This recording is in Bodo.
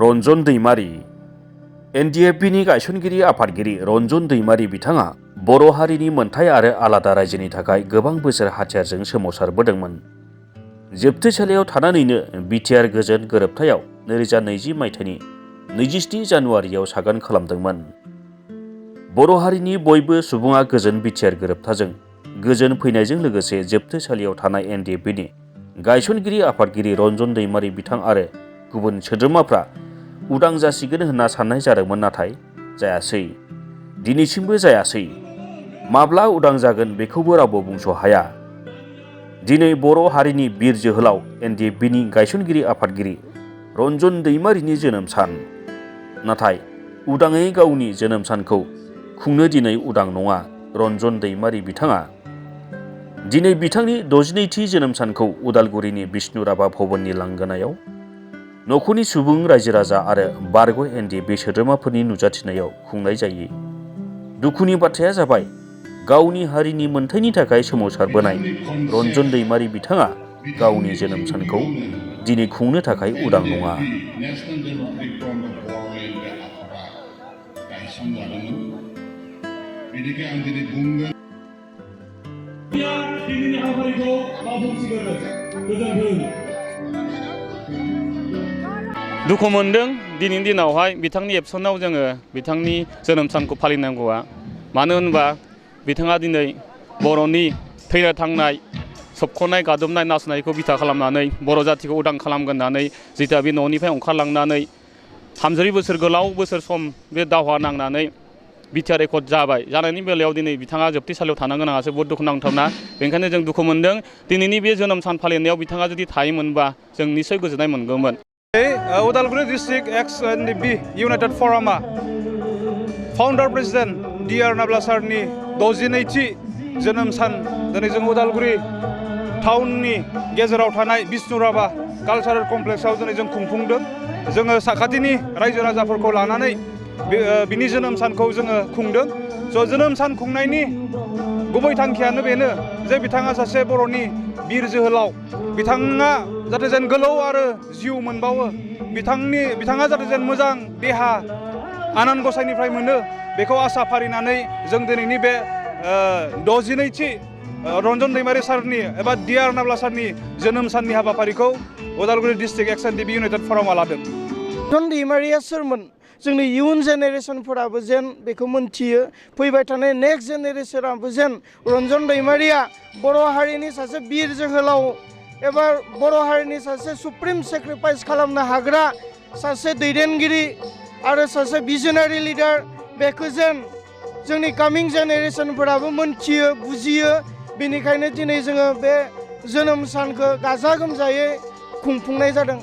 रन्जन दैमारी एनडिएफबिनि गायसनगिरि आफादगिरि रन्जन दैमारी बिथाङा बर' हारिनि मोनथाय आरो आलादा रायजोनि थाखाय गोबां बोसोर हाथियारजों सोमावसारबोदोंमोन। जोबथेसालियाव थानानैनो बिटिआर गोजोन गोरोबथायाव 2020 मायथाइनि 27 जानुवारियाव सागान खालामदोंमोन। बर' हारिनि बयबो सुबुङा गोजोन बिटिआर गोरोबथाजों गोजोन फैनायजों लोगोसे जोबथेसालियाव थानाय एनडिएफबिनि गायसनगिरि आफादगिरि रन्जन दैमारी बिथां आरो गुबुन सोद्रोमाफ्रा उदां जासिगोन होनना साननाय जादोंमोन, नाथाय जायासै। दिनैसिमबो जायासै। माब्ला उदां जागोन बेखौबो रावबो बुंस' हाया। दिनै बर' हारिनि बिर जोहोलाव एनडिएफबिनि गायसनगिरि आफादगिरि रन्जन दैमारीनि जोनोम सान। नाथाय उदाङै गावनि जोनोम सानखौ खुंनो दिनै उदां नङा रन्जन दैमारी बिथाङा। दिनै बिथांनि 62थि जोनोम सानखौ उदालगुरिनि बिष्णु राभा भवननि लांगोनायाव न'खरनि सुबुं, रायजो-राजा आरो बारग' एनडिएफबि सोद्रोमाफोरनि नुजाथिनायाव खुंनाय जायो। दुखुनि बाथ्राया जाबाय, गावनि हारिनि मोनथायनि थाखाय सोमावसारबोनाय रन्जन दैमारी बिथाङा गावनि जोनोम सानखौ दिनै खुंनो थाखाय उदां नङा। दुखु मोनदों दिनैनि दिनावहाय बिथांनि एबसनाव जोङो बिथांनि जोनोम सानखौ फालिनांगौआ। मानो होनबा बिथाङा दिनै बर'नि थैना थांनाय, सोबख'नाय, गादबनाय, नासयनायखौ बिथा खालामनानै बर' जाथिखौ उदां खालामगोन होननानै जिथा बे न'निफ्राय ओंखारलांनानै 30 बोसोर गोलाव बोसोर सम बे दावहा नांनानै बिटिआर एकर्ड जाबाय। जानायनि बेलायाव दिनै बिथाङा जोबथेसालियाव थानो गोनाङासो बहुद दुखु नांथावना। बेनिखायनो जों दुखु मोनदों। दिनैनि बे जोनोम सान फालिनायाव बिथाङा जुदि थायोमोनबा जों निसय गोजोननाय मोनगौमोन। उदालगुरि डिस्ट्रिक्ट एक्स एनडिएफबि इउनाइटेड फरामा फाउन्डार प्रेसिडेन्ट डिआर नाब्ला सारनि 62थि जोनोम सान दिनै जों उदालगुरि टाउननि गेजेराव थानाय बिष्णु राभा कालचारेल कमप्लेक्सआव दिनै जों खुंफुंदों। जोङो साखाथिनि रायजो राजाफोरखौ लानानै बिनि जोनोम सानखौ जोङो खुंदों। स' जोनोम सान खुंनायनि गुबै थांखियानो बेनो जे बिथाङा सासे बर'नि बिर जोहोलाव। बिथाङा जाहाथे जेन गोलाव आरो जिउ मोनबावो, बिथाङा जाहाथे जेन मोजां देहा आनान गसाइनिफ्राय मोनो, बेखौ आसा फारिनानै जों दिनैनि बे 62थि रन्जन दैमारी सारनि एबा डिआर नाब्ला सारनि जोनोम साननि हाबाफारिखौ उदालगुरि डिस्ट्रिक्ट एक्स एनडिएफबि इउनाइटेड फरामा लादों। रन्जन दैमारीया सोरमोन? जोंनि इयुन जेनेरेसनफोराबो जेन बेखौ मोनथियो, फैबाय थानाय नेक्स्ट जेनेरेसनाबो जेन रन्जन दैमारीया बर' हारिनि सासे बिर जोहोलाव एबा बर' हारिनि सासे सुप्रिम सेक्रिफाइस खालामनो हाग्रा सासे दैदेनगिरि आरो सासे भिजनारि लिडार, बेखौ जेन जोंनि कामिं जेनेरेसनफोराबो मोनथियो, बुजियो। बेनिखायनो दिनै जोङो बे जोनोम सानखौ गाजा गोमजायै खुंफुंनाय जादों।